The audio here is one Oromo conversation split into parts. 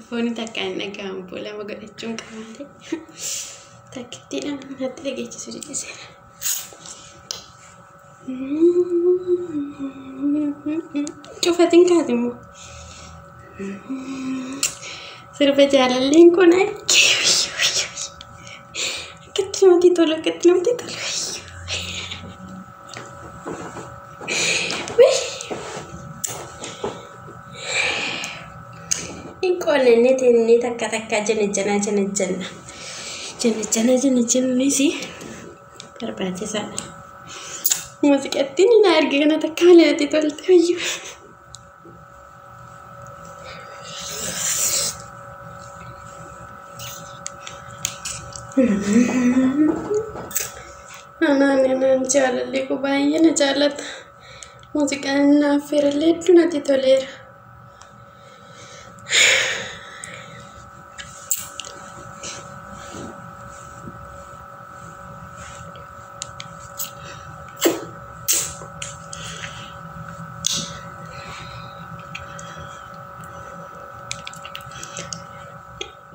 Fooni takka hin dhaga'amu lama godhachuun qabaate. Takkittiidhaan natti dhageessisu didhiseera. Cufatiin kaati immoo. Sirba jaalalleen kun akkatti namatti tolu, akkatti namatti tolu. Hin qoonnannee teennee takka takka janajjanaa janajjanna. Janajjanaa janajjannis barbaachisaadha. Muuziqattiin na arge kana takka malee natti tolte wayyuu. Anaan anaan jaalalli koo baay'ee na jaallata. Muuziqaan naaf feerallee hedduu natti toleera.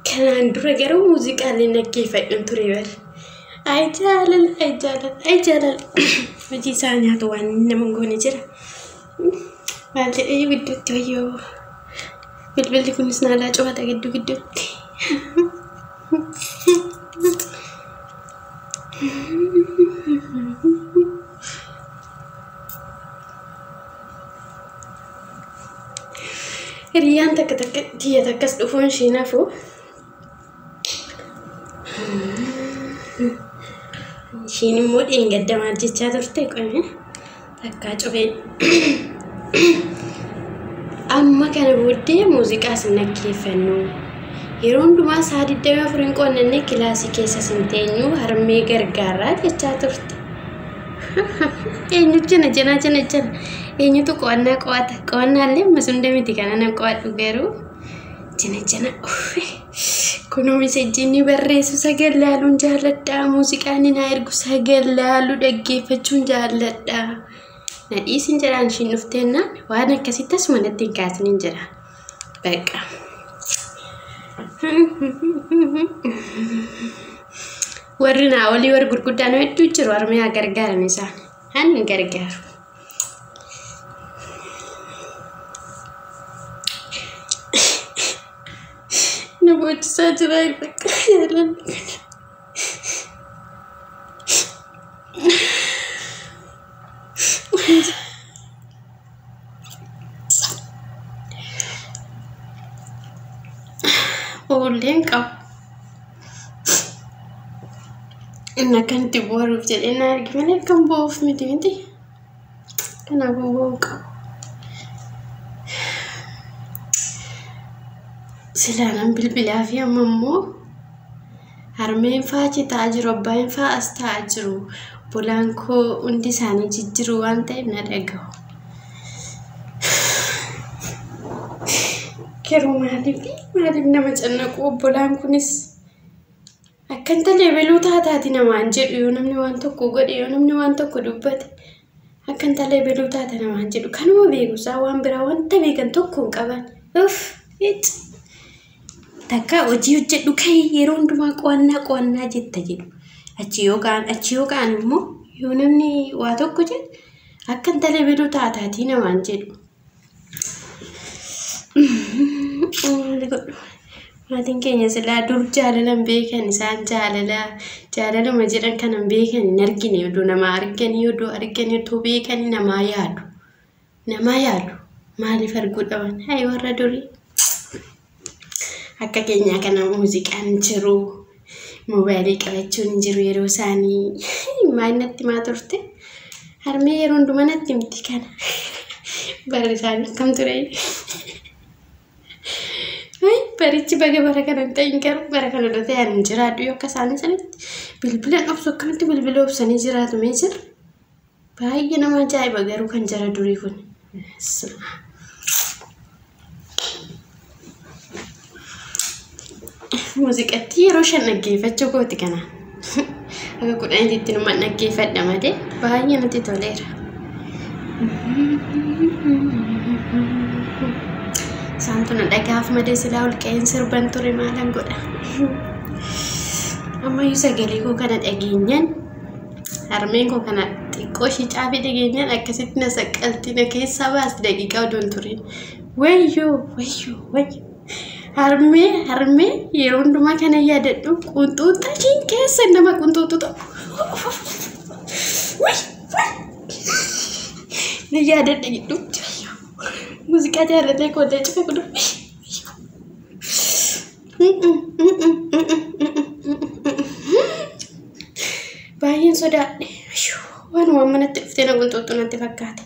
Kanaan dura garuu muuziqaalee dhaggeeffadhuun ture bara. Ay jaalala, ay jaalala, ay jaalala. Hojii isaa nyaatu waan nama hin goone jira. Maal jedhee gidduutti wayyoo. Bilbilli kunis naalaa cufata gidduu gidduutti. Hiriyyaan takka takka tiyya takkas dhufuun ishii nafu. Ishiin immoo dheengadda maal jechaa turte qoyme takkaa cufeen. Amma kana booddee muuziqaa sin dhaggeeffannu. Yeroo hundumaa sa'a 24 hin qoonnanne kilaasii keessa sin teenyu harmee gargaaraa jechaa turte. Eenyu jana jana jana jana eenyutu qo'annaa qo'ata, qo'annaallee ammas hunda miti kana nan qo'adhu garuu jana jana. Kunoo misejjiin ni barreessu sagal laaluun jaalladha, muuziqaan ni naa ergu sagal laaluu dhaggeeffachuun jaalladha. Na dhiisin jedhaan ishiin dhufteennaan waan akkasitti asuma natti hin kaasinin jedha. Bakka. Warri naa olii warri gurguddaan hedduu jiru, harmee haa gargaaran isaan. Ani hin gargaaru. Na boochisaa jira bakka jaalalli kun. Oolleen qabu. Inni akkanatti booruuf jedhee na arge malee akkan boo'uuf miti miti. Kanaafuu boo'uu qabu. Silaa nan bilbilaa fi amma immoo harmeen faa achi taa'aa jiru, abbaan faa as taa'aa jiru. Bolaan koo hundi isaanii jijjiru waan ta'eef na dhaga'u. Garuu maaliif maaliif nama cannaqu obbolaan kunis akka intala ebeluu taataati namaan jedhu, yoo namni waan tokko godhe, yoo namni waan tokko dubbate akka intala ebeluu taata namaan jedhu. Kanuma beeku isaa, waan biraa wanta beekan tokko hin qaban. Uff, icci. Takka hojii hojjedhu ka'ii, yeroo hundumaa qo'annaa qo'annaa jetta jedhu. Achi yoo ka'an immoo yoo namni waa tokko jedhu akka intala ebeluu taataatii namaan jedhu. Maali godhu? Maatiin keenya silaa dur jaalala hin beekan isaan, jaalala jaalaluma jedhan kana hin beekan, hin argine. Oduu namaa arganii, oduu arganii otoo beekanii namaa yaadu. Namaa yaadu. Maaliif arguu dhaban? Hayi warra durii. Akka keenyaa kana muuziqaan hin jiru. Moobaayilii qabachuun hin jiru yeroo isaanii. Maal natti himaa turte? Harmee yeroo hundumaa natti himti kana. Barri isaanii akkam ture? Barichi baga bara kana hin ta'in, garuu bara kana odoo ta'e ani hin jiraadhu yoo akka isaanii sanitti bilbila obsu, akkamitti bilbila obsanii jiraatu mee jira? Baay'ee nama ajaa'iba garuu kan jara durii kun. Muuziqatti yeroo 5 dhaggeeffachuu kooti kana. Akka 10tti numa dhaggeeffadha malee baay'ee natti toleera. Isaan Isaantu na dhagaaf malee silaa ol ka'een sirban ture maalan godha. Ammayyuu sagalee koo kana dhageenyaan harmeen koo kana xiqqoo ishii caafii dhageenyaan akkasitti na saqqalti na keessaa baasti daqiiqaa odoon turin. Wayyoo wayyoo wayyoo. Harmee harmee yeroo hundumaa kana yaadadhu qunxuuxa ishiin keessa nama qunxuuxu ta'u. Way way. Na yaadadha gidduutti. Muuziqaa jaalatee koollee cufe kun. Baay'een sodaadhe. Waanuma manatti dhuftee na qunxuuxu natti fakkaate.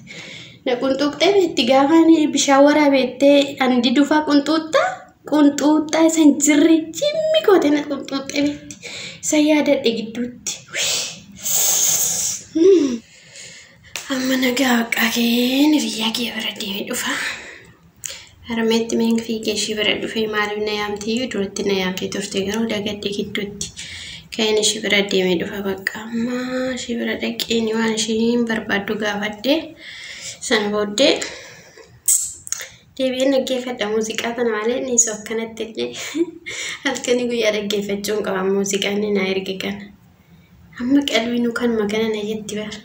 Na qunxuuxxee beetti gaafa ani bishaan waraabettee ani didufaa qunxuuxxa qunxuuxxa isa hin jirre jimmi gootee na qunxuuxxee beetti. Isa yaadadhe gidduutti. Amma nagaa waaqaa keen hiriyyaa kee bira deemee dhufa. Harmeetti meen fiigee ishii bira dhufee maaliif na yaamteyyuu duratti na yaamtee turte garuu dagadde gidduutti. Ka'een ishii bira deemee dhufa bakka amma ishii bira dhaqeen waan ishiin barbaaddu gaafadhe. Sana booddee deebi'een dhaggeeffadha muuziqaa kana malee inni isa akkanatti illee halkanii guyyaa dhaggeeffachuun qaba muuziqaa inni na erge kana. Amma qalbiinuu kanuma kana na jetti bara.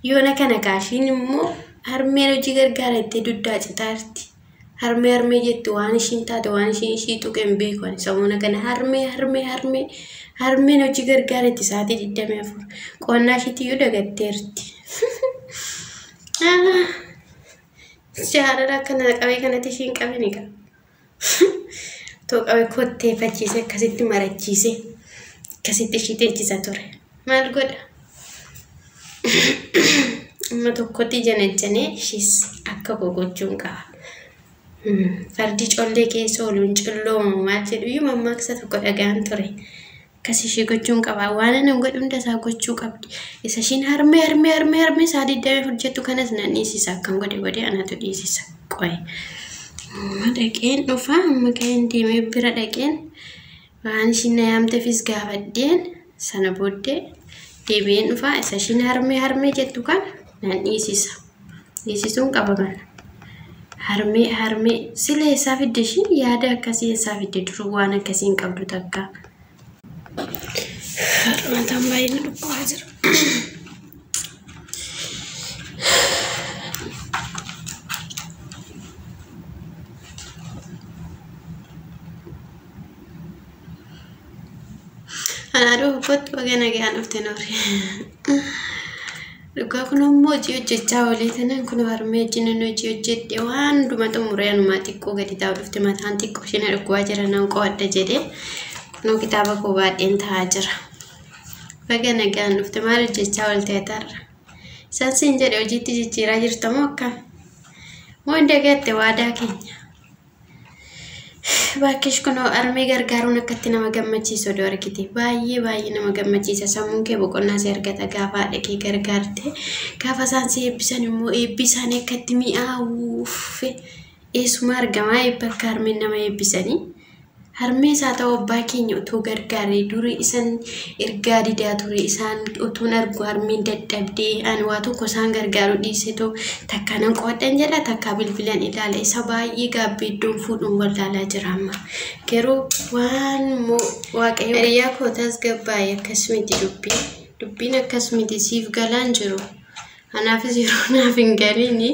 Yoona kana kaashiin immoo harmeen hojii gargaara jettee duddaa citaarti. Harmee harmee jetti waan ishiin taate waan ishiin ishii tuqe hin beeku ani sammuna kana harmee harmee harmee harmeen hojii gargaara jetti sa'aatii 24 qo'annaa ishiitiyyuu dagatteerti. Jaalala akkana qabee kanatti ishiin qabe ni qaba. Too qabe kotteeffachiise akkasitti marachiise akkasitti ishii teechisa ture. Maal godha? Amma tokkotti janajjanee ishiis akka koo gochuun qaba. Fardi collee keessa ooluun colloomu maal jedhu iyyuu mammaaksa tokko dhagaan ture. Akkas ishii gochuun qaba. Waan ani godhu hunda isaa gochuu qabdi. Isa ishiin harmee harmee harmee harmee isaa 24 jettu kanas nan dhiisisa. Akkan godhe godhe anatu dhiisisa. Qoye. Amma dhaqeen dhufa. Amma ka'een deemee bira dhaqeen waan ishiin na yaamteefis gaafadheen sana booddee deebi'een dhufa. Isa ishiin harmee harmee jettu kana nan dhiisisa. Dhiisisuun qaba kana. Harmee harmee sila eessaa fidde ishiin yaada akkasii eessaa fidde duruu waan akkasii hin qabdu takka. Mataan baay'ee na dhukkubaa jira. Anaa dhufu kottu baga nagaan dhufte noori. Dhugaa kun immoo hojii hojjechaa oolee tanan kun harmee wajjin hojii hojjedhe waan hunduma xumuree anumaa xiqqoo gadi taa'u dhufte mataan xiqqoo ishee na dhukkubaa jira nan qo'adha jedhee kunoo kitaaba koo baadheen taa'aa jira. Baga nagaan dhufte maal hojjechaa oolte atarra? Isaan siin jedhe hojiitti jijjiiraa jirta moo akkam? Moo hin dagatte waadaa keenya? Baakkish kunoo harmee gargaaruun akkatti nama gammachiisu odoo argite. Baay'ee baay'ee nama gammachiisa. Sammuun kee boqonnaa si argata gaafa haadha kee gargaarte. Gaafa isaan si eebbisan immoo eebbi isaanii akkatti mi'aawuuf eessuma argamaa eebba akka harmeen nama eebbisanii. Harmee isaa ta'u abbaa keenya utuu gargaaree durii isan ergaa didaa ture isaan utuun argu harmeen dadhabdee ani waa tokko isaan gargaaruu dhiisetoo takka nan qo'adhan jedha takka bilbilan ilaala isa baay'ee gaabbee iddoon fuudhuun wallaalaa jira amma. Garuu waan immoo waaqayyo hiriyaa koo tasgabbaa'e akkas miti dubbiin dubbiin akkas miti siif galaan jiru. Anaafis yeroo naaf hin galiini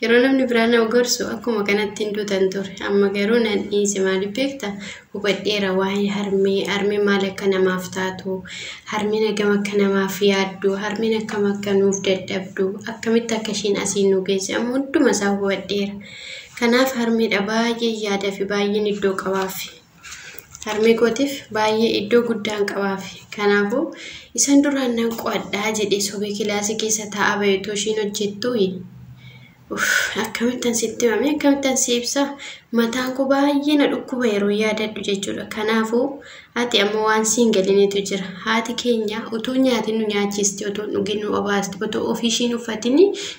yeroo namni biraa na gorsu akkuma kanatti hin duutan ture. Amma garuu nan dhiise maaliif beekta? Hubadheera waa'ee harmee harmee maal akka namaaf taatu, harmeen hagam akka namaaf yaaddu, harmeen akkam akka nuuf dadhabdu, akkamitti akka ishiin asiin nu geesse amma hunduma isaa hubadheera. Kanaaf harmeedha baay'ee yaada fi baay'een iddoo qabaaf. Harmee kootiif baay'ee iddoo guddaan qabaaf. Kanaafuu isan duraan nan qo'adhaa jedhee sobee kilaasii keessa taa'aa bahe otoo ishiin hojjettu akkamittan sitti himame akkamittan si ibsa mataan koo baay'ee na dhukkuba yeroo yaadadhu jechuudha. Kanaafuu ati amma waan siin galinitu jira. Haati keenya utuu nyaatin nu nyaachisti, utuu dhugin nu obaasti, utuu ofii ishiin uffatin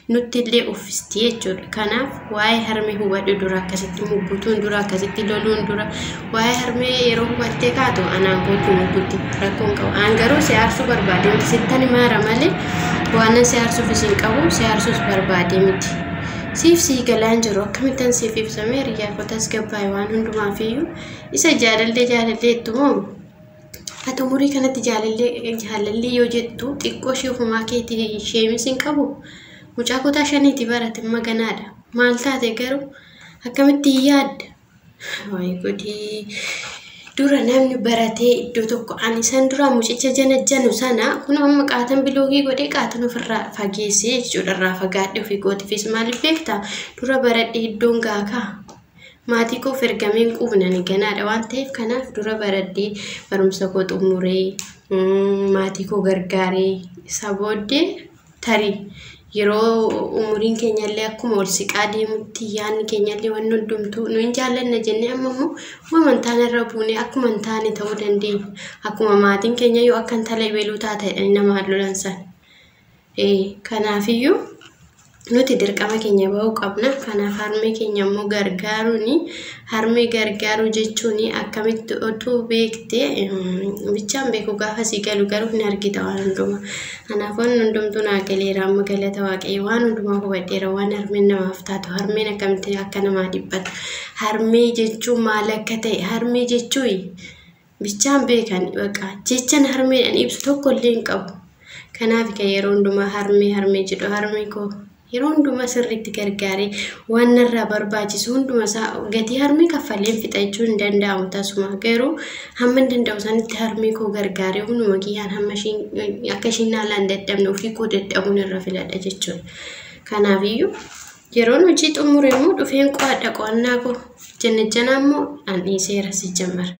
nutti illee uffisti jechuudha. Kanaaf waa'ee harmee hubadhu dura akkasitti muggutuun dura akkasitti loluun dura waa'ee harmee yeroo hubattee kaatu anaan kootu muggutti rakkoon qabu. An garuu si aarsuu barbaade miti sittan himaara malee waan si aarsuuf isin qabu si aarsuus barbaade miti. Siif sii galaan jiru akkamittan siif ibsamee hiriyaa koo tasgabbaa'e waan hundumaafiyyuu isa jaalallee jaalallee jettumoo ati umurii kanatti jaalallee jaalallee yoo jettu xiqqoo ishee ofumaa keetii sheemis hin qabu. Mucaa kutaa shaniiti barate maganaadha. Maal taate garuu akkamitti yaadda? Wayi godii. Dura namni baratee iddoo tokko ani san dura mucicha jana janu sana kun amma qaatan biloogii godhee qaatan ofirraa fageessee jechuudha irraa fagaadhe ofii gootifis maaliif beektaa dura baradhe iddoon gaakaa maatii koof ergameen quufnani ganaadha waan ta'eef kanaaf dura baradhee barumsa koo xumuree maatii koo gargaaree isa booddee tarii yeroo umuriin keenyallee akkuma ol siqaa deemutti yaadni keenyallee waan hundumtuu nu hin jaallanna jennee amma immoo waan hin taane irra buunee akkuma hin taane ta'uu dandeenya. Akkuma maatiin keenya yoo akka hin taane beeluu taate jedhanii nama lolan sana. Kanaafiyyuu nuti dirqama keenya bahuu qabna. Kanaaf harmee keenya immoo gargaaruun harmee gargaaruu jechuun akkamitti otuu beekte bichaan beeku gaafa sii galu garuu hin argita waan hundumaa. Kanaaf waan hundumtuu naa galeera amma galata waaqayyo waan hundumaa hubadheera waan harmeen namaaf taatu harmeen akkamitti akka namaa dhiphatu harmee jechuun maal akka ta'e harmee jechuun bichaan beekan baqa jechan harmeedhaan ibsu tokko illee hin qabu. Kanaaf kan yeroo hundumaa harmee harmee jedhu harmee koo yeroo hundumaa sirriitti gargaaree waan narraa barbaachisu hunduma isaa gatii harmee kaffaleen fixa jechuun hin danda'amu tasuma garuu hamma hin danda'u sanitti harmee koo gargaaree hunduma kiyyaan hamma ishiin akka ishiin haalaan dadhabne ofii koo dadhabuun irra filadha jechuudha. Kanaafiyyuu yeroon hojii xumure immoo dhufeen qo'adha qo'annaa koo janna janaa immoo an dhiiseera si jammara.